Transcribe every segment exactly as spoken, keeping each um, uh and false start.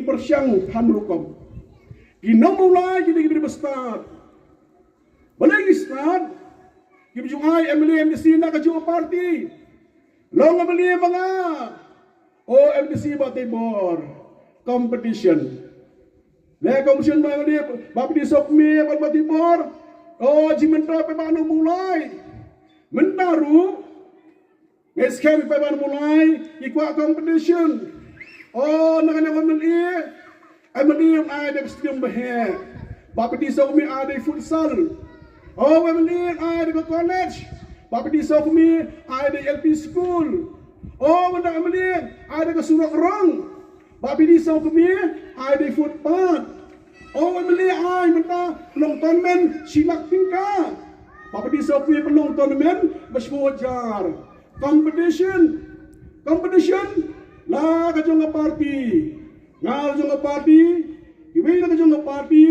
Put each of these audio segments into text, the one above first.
pyrshang han rukom. Ki nong Mawlai ki dei ki briew ba stad. Balei ki stad? Ki ba ju ai MLA MDC na ka jong ka party. Long MLA ma nga, o MDC Bah Teibor. Competition. Le competition ba MLA Bah Pyndiah Sawkmie bad Bah Teibor. O jingmynta paidbah nong Mawlai. Mynta ruh nga skhem paidbah nong Mawlai ki kwah competition. O na kane ka MLA, MLA ai da ka stadium ba heh. Bah Pyndiah Sawkmie ai da ka futsal. O MLA ai da ka college. Bah Pyndiah Sawkmie ai da ka LP school. O mynta MLA ai da ka surok rong. Bah Pyndiah Sawkmie ai da ka footpath. O MLA ai mynta pynlong tournament shi lak tyngka. Bah Pyndiah Sawkmie pynlong tournament ba shiphew hajar. Competition. Competition. La ka jong ka party. Nga la jong ka party. Iwei la ka jong ka party.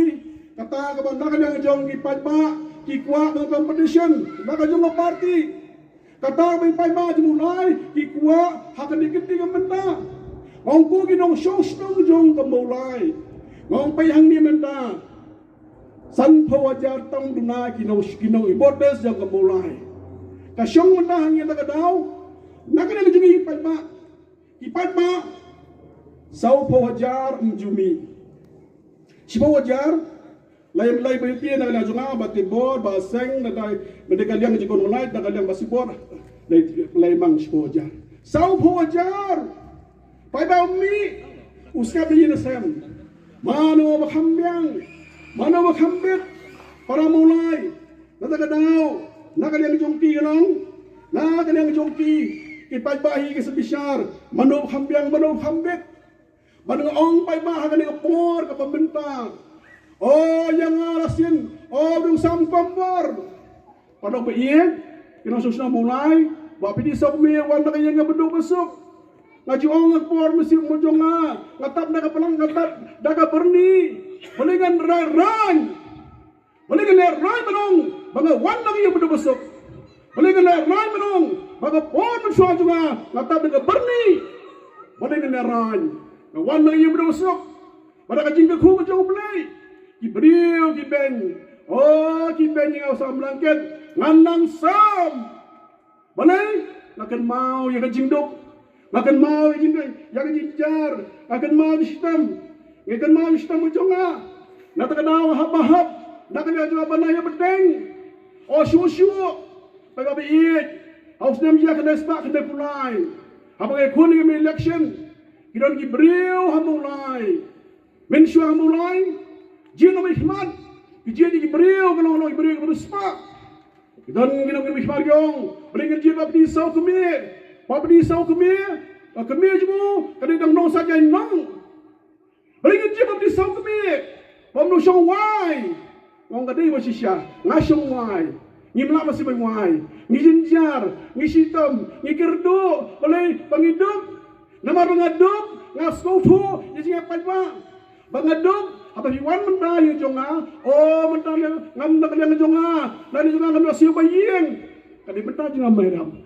Kata kaba na ka liang jong ki paidbah ki kwah ka competition. La ka jong ka party. Kata ba ki paidbah jong Mawlai ki kwah ha kane ka kti ka mynta. Nga ong ko ki nongshong shnong jong ka Mawlai. Nga ong peit hangne mynta. Sanphew hajar tang duna ki nong, ki nong i voters jong ka Mawlai. Ka shong mynta hangne na ka daw. Na kane ka jong ki paidbah. Ki paidbah. Sawphew hajar ym ju mih. Shiphew hajar. Lai, lai ba ïa phi na ka liang jong nga, Bah Teibor, Bah Seng, na ka, na ka liang jong ka Mawlai, na ka liang Bah Sibor. Lai, lai mang shiphew hajar. Sawphew hajar. Paidbah ym mih. U skhem ïa na sem. Mano ba kham biang. Mano ba kham bit. Para Mawlai. Na ka daw. Na ka liang jong ki ka long. Na ka liang jong ki. Ki paidbah hi ki sa bishar. Mano ba kham biang, mano ba kham bit. Ba nga ong paidbah ha kane ka por kaba mynta. O ïa nga la sien, o dang sam kombor. Padok ba ïeit, ki nongshong shnong Mawlai, Bah Pyndiah Sawkmie wan da ka ïing kaba duk ba suk. Nga ju ong ha ka por mynsiem jong nga, nga tap da ka plang, nga tap da ka byrni. Balei ngan rai rai. Balei ngan lehrain ban ong ba nga wan na ka ïing ba duk ba suk? Balei ngan lehrain ban ong ba ka por mynshuwa jong nga nga tap da ka byrni? Balei ngan lehrain? Nga wan na ka ïing ba duk ba suk. Bad da ka jingkyrkhu ka jong U Blei, ki briew ki beiñ. O ki beiñ ïa nga u sam blanket. Ngan nang sam. Balei? Nga kynmaw ïa ka jingduk. Nga kynmaw ïa ka jing, ïa ka jingjar. Nga kynmaw ïa ka shitom. Nga kynmaw ïa ka shitom ka jong nga. Na kata ka daw hap ba hap. Na ka liang jong nga ba na ïa bteng. O shuh shuh. Paidbah ba ïeit. Ha u snem shi hajar khyndai spah khyndai phew lai. Haba ngi khun ïa ka election. Ki don ki briew ha Mawlai. Mynshuwa ha Mawlai. Jin ym i khmat. Ki jin ki briew ka long long ki briew ki briew spah. Ki don ki nongkynmaw ki ong, balei ngan jied Bah Pyndiah Sawkmie? Bah Pyndiah Sawkmie, ka kmie jong u ka dei dang nongshah jaiñ nong. Balei ngan jied Bah Pyndiah Sawkmie? Ba um nongshong wai. Nga ong ka dei ba shisha, nga shong wai. Ngim lah masi ban wai. Ngi jynjar, ngi shitom, ngi kyrduh, balei ba ngi duk. Namar ba nga duk, nga sngewthuh ïa jingïapait ba. Ba nga duk, haba phi wan mynta ïa jong nga, o mynta ne ngam na ka liang jong nga, na liang jong nga ngam na siew ba ïing. Ka dei mynta jong nga Mairam.